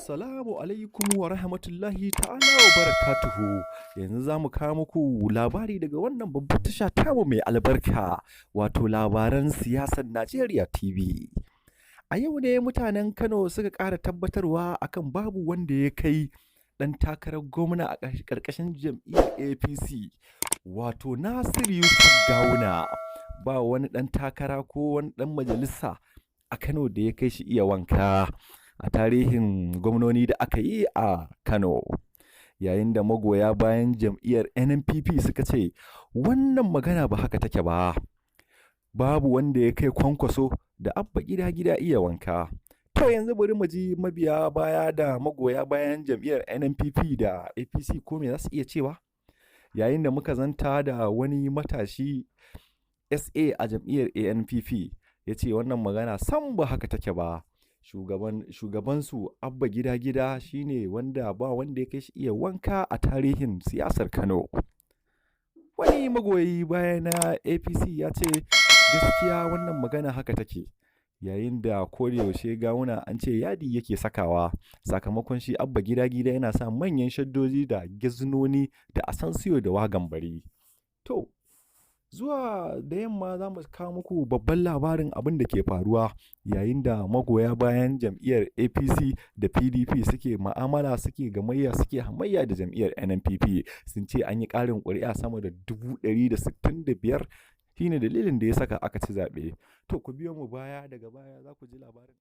Assalamu alaikum wa rahmatullahi ta'ala wa barakatuhu. Yanzu za mu kawo muku labari daga wannan babbar tasha tamu mai albarka, wato labaran siyasar Najeriya TV. A yau ne mutanen Kano suka ƙara tabbatarwa akan babu wanda ya kai ɗan takarar gwamna a ƙarƙashin jam'iyyar APC, wato Nasiru Yusuf Gawuna. Ba wani ɗan takara ko wani ɗan majalisa a Kano da ya kai shi iya wanka a tarihin gwamnoni da aka yi a Kano. Yayin da magoya bayan jam'iyyar NNPP suka ce wannan magana ba haka take ba. Babu wanda ya kai Kwankwaso da Abba Gida Gida iya wanka. To, yanzu bari mu ji mabiya baya da magoya bayan jam'iyyar NNPP da APC ko me za su iya cewa. Yayin da muka zanta da wani matashi SA a jam'iyyar ANPP, ya ce wannan magana sam ba haka take ba. Shugabansu Abba Gida Gida shine wanda ba wanda ya kai shi iya wanka a tarihin siyasar Kano. Wani magoyi baya na APC ya ce gaskiya wannan magana haka take. Yayin da yaushe Gawuna an ce yadi yake sakawa, sakamakon shi Abba Gida Gida yana sa manyan shaddoji da gezinoni da asansiyo da wagambari. To, zuwa da yamma za mu kawo muku babban labarin abin da ke faruwa yayin da magoya bayan jam'iyyar APC da PDP suke ma'amala, suke gamayya, suke hamayya da jam'iyyar NNPP. Sun ce an yi ƙarin ƙuri'a sama da 165,000, shine dalilin da ya saka aka ci zaɓe. To, ku biyo mu baya, daga baya za ku ji labarin.